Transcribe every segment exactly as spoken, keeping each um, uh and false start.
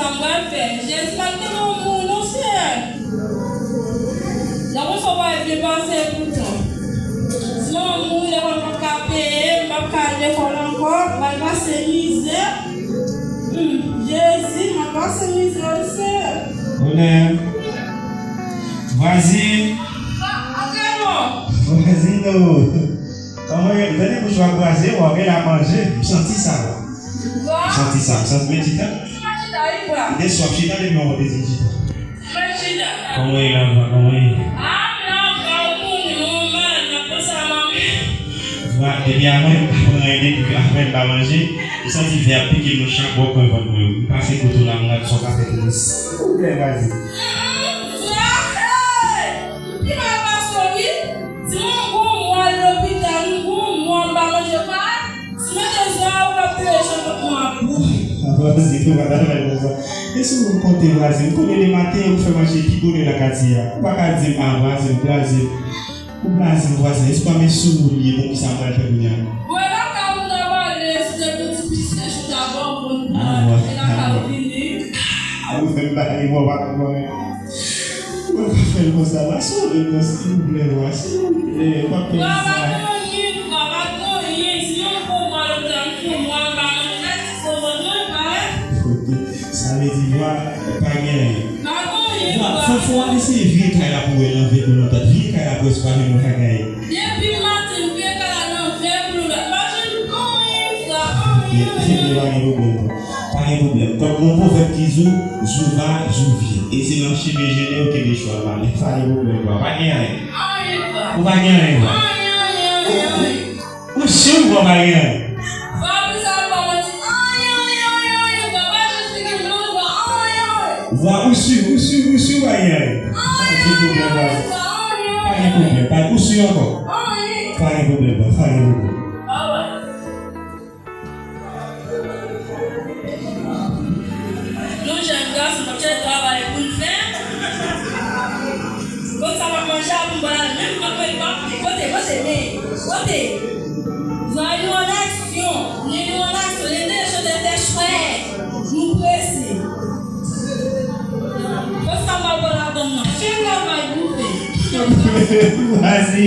Sa m pral fè? Jezi pa t tèlman moun, non, Seyè. Jan konsa w pral byen pase poutan. Si manman m mouri, lè m p ap ka peye, m p ap ka al lekòl ankò, m pral pase mizè. Hmm, Jezi, m ap pase mizè, wi, Seyè. Onè. Vwazin. Vwazin, o. Kòman, m tande bouch w ap kraze, w ap gen la manje. M santi sa, wi. M santi sa, m santi, men chita. M te sou ap chita depi yon kote di m chita. Kòman ye la, Vwa? Kòman ye? Vwa, depi avan, m pa pran anyen depi apèn m pa manje. M santi vè ap pike m nan chak bò kwen vant mwen yo. M pase kote w la, m gad sa w ka fè pou mwen. Silvouplè, Vwazin. Pi mal pase w, wi. Di mwen, m gon mwa lopital, m gon mwa m pa manje pa. Si mete zò a, ou p ap tande chan kont mwen ap boule. Vwazi, ou pa ta fè konsa. E si w konte vwazi, m konnen le maten, ou fè manje pi bonè nan katye a. Ou pa ka di m, a, vwazi, ou blaze m. Ou blaze m, vwazi. Espwa m e sou ou li ye, bon, kisa m pral fè kounye a? Bon, e lakay ou ta pale, si te pou ti pis se chita bò, bon, e lakay ou vini. A, ou fè m pale, bon, pa konprann. Mwen pa fè l konsa, pa sove m non, silvouplè, wa, silvouplè, pa fè m sa. Wa, pa gen anyen, wa, pa gen anyen. Si yon bon mwa lopital, m fè yon mwa m pa manje, sa ti sove non, li parèt. Ok, sa vle di, wa, pa gen anyen. Pa gen anyen, wa, wa. Fò, fò w al eseye vire kay la pou wè nan vye pou lontan. Vire kay la pou wè si pa gen yon bagay. Depi maten, m vire kay la nan vye pou lontan. Pa jwenn anyen, wa, anyen, anyen. Ok, silvouplè, pa gen pwoblèm, wa. Pa gen pwoblèm. Kòm gon pwovèb ki di w, jou va, jou vyen. E se nan chimen jennen yo kenbe chwal malè. Pa gen pwoblèm, bwa. Pa gen anyen. Ou pa gen anyen, bwa. Ou si w pa gen anyen? Bwa, ou si, ou si, ou si w pa gen anyen? Pa gen pwoblèm, bwa. Pa gen pwoblèm. Pa, ou si ankò? Pa gen pwoblèm, bwa. Pa gen pwoblèm. Nou jèn gason, nou gen travay pou n fè. Konsa m ap manje a pou m pral menm kanpe, pa kote, kote, men, kote. Vwa nou an aksyon, men nou an aksyon, lè de chante fè chwè, nou prese. Konsa m ap pral atann nan. Chen travay pou fè. Vwazi.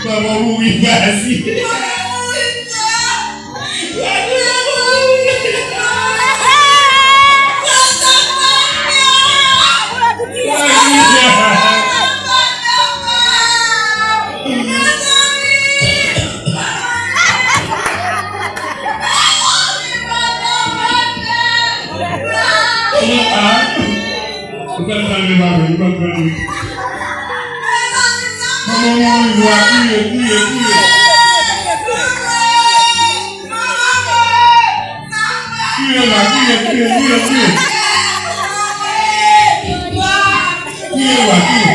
Manman mouri, vwazi. Ou pa pran li, pa pran li, ou pa pran li. Manman mouri, vwa, kriye, kriye, kriye. Kriye, vwa, kriye, kriye, kriye, kriye. Kriye, vwa, kriye.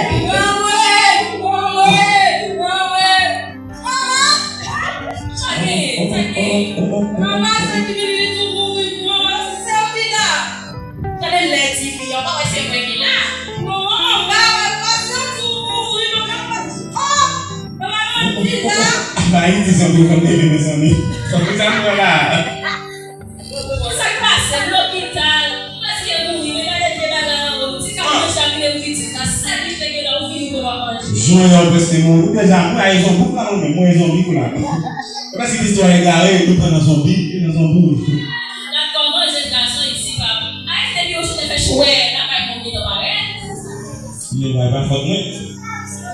Manman, sa ki vini li tou mouri, manman, se sèvi la. Tande lè di fi a, ou pa wè se mwen ki la. Manman, pa wè, pa santi w mouri, manman, pa, oh, manman, ki la. Ba, li di zanmi, konn leve, mezanmi. Konn sa m wè la. Bon, sa k pase, lopital, prèske mouri, men gade vye bagay anwo, ti ka manje ak lèm pitit la, sèl li te gen la, ou vini pou w pa manje. Jonyò prèske mouri, ou deja, mwen, ay zonbi, ou pa mwen, mwen, zonbi, kou la. E pa si listwa egare, nou pran nan zonbi, e nan zonbi, wi. Dakò, manje gason isi, papa. Ay, depi yo chita fè chwè, lakay moun gentan parèt. Men bay pa fòt mwen.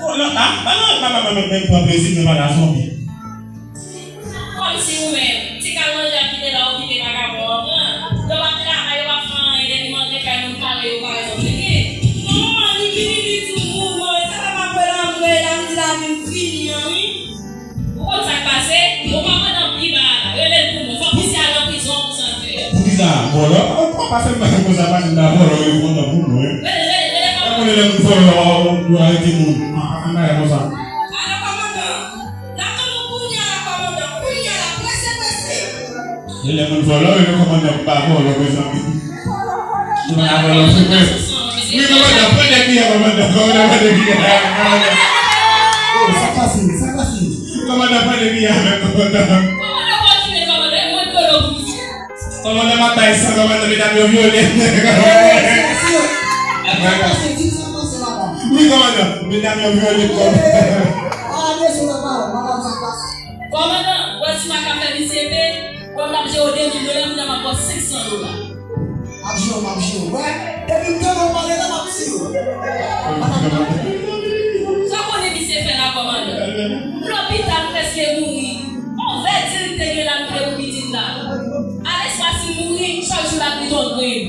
Bon, non, ah, pa non, pa, pa, pa, men, men pran plezi, men pa la zonbi. Kòmsi ou menm, ti kal manje ap kite la, ou kite vakabon an pran. Yo pa travay, yo pa fè anyen, depi manje kay moun pare, yo pa rezon cheke. Non, manman, li vini, li di w mouri, sa pa m ap wè la, m wè la, m di lavi m fini an, wi. Ou konn sa k pase? Ou pa konn nan pi ba a la. Rele l pou mwen. Fò misye al nan prizon pou sa l fè. Poukisa? Vòlò? Ou pa fè m bagay konsa, pa di m nan vòlò, yo pran nan pou mwen. Rele, rele, rele kòmandan. Ou konnen lè moun vòlò, yo arete moun. An, an, an, bagay konsa. Alo, kòmandan. N ap tann ou kounye a la, kòmandan. Kounye a la, prese, prese. Rele moun vòlò, rele kòmandan, m pa vòlò, mezanmi. Nou pa vòlò, se vre. Wi, kòmandan, pran nèg li a, kòmandan, kòmandan, pran nèg li a, kòmandan. Oh, sa pase, sa pase. Kòmandan, pran nèg li a, kòmandan. Kòmandan, kontinye, kòmandan, e mwen k rele w pou misye. Kòmandan, m ap bay san, kòmandan, medam yo vyole. Wi, kòmandan, medam yo vyole kòm. Kòmandan, wè si m pa ka fè misye pe, wè m ap jere w de mil dola, kounye a m ap ba w senk san dola. M ap jere w, m ap jere w. Wè, depi m tande w pale la, m ap tiye w. Sa w konnen misye fè la, kòmandan? Lopital prèske mouri. On vèdi li te gen la, li te pou pitit la. Alespwa si mouri, chak jou l ap li ton grenn.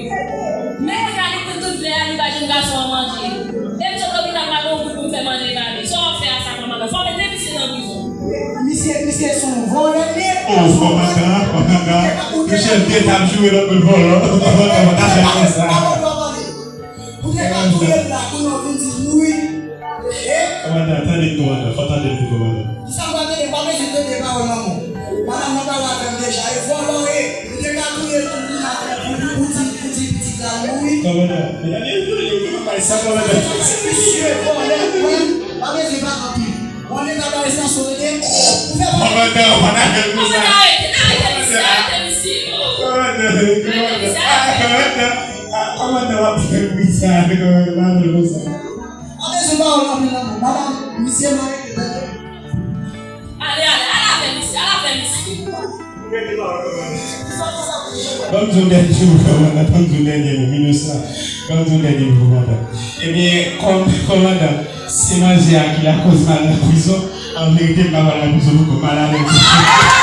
Men kounye a li pran tout vè a, li pa jwenn gason an manje. E m sot lopital pa gen yon goud pou m fè manje ba li. Sa w ap fè a sa, kòmandan? Fò w mete misye nan prizon. Misye, misye se yon vòlè li ye. Oh, kòmandan, kòmandan. Michel te t ap joure lòt moun vòlò. Kòmandan, pa ta fè konsa. Ou te ka touye l la, kounye a w vin di mouri. E? Kòmandan, tande m, kòmandan. Fò tande m tou, kòmandan. Kisa m pral tande? M pa bezwen tande pawòl lanmò. Madanm nan pale avè m deja. E vòlò w ye. Ou te ka touye l tou, kounye a pou, pou, pou di, pou di pitit la mouri. Kòmandan, medam, yo, yo, yo, yo, bay sa, kòmandan. Misye vòlè, mwen, pa bezwen pale anpil. Mwen, nèg la pa estasyon, tande. Ou fè pa. Kòmandan, w pa ta fè l konsa. Kòmandan, arete, arete misye, arete misye. Kòmandan, kòmandan. Ah, kòmandan. Ah, kòmandan, w ap fè l konsa, kòmandan, w ap fè l konsa. Pa bezwen pawòl anpil non, madanm, misye mwen rete, tande. Ale, ale, al avè misye, al avè misye. Ban m di yon dènye mo, kòmandan, ban m di yon dènye mo, Minosa. Ban m di yon dènye mo, kòmandan. Ebyen, kòm, kòmandan, se manje a ki lakòz m al nan prizon, an verite, m pa pral nan prizon poko, m al avè l.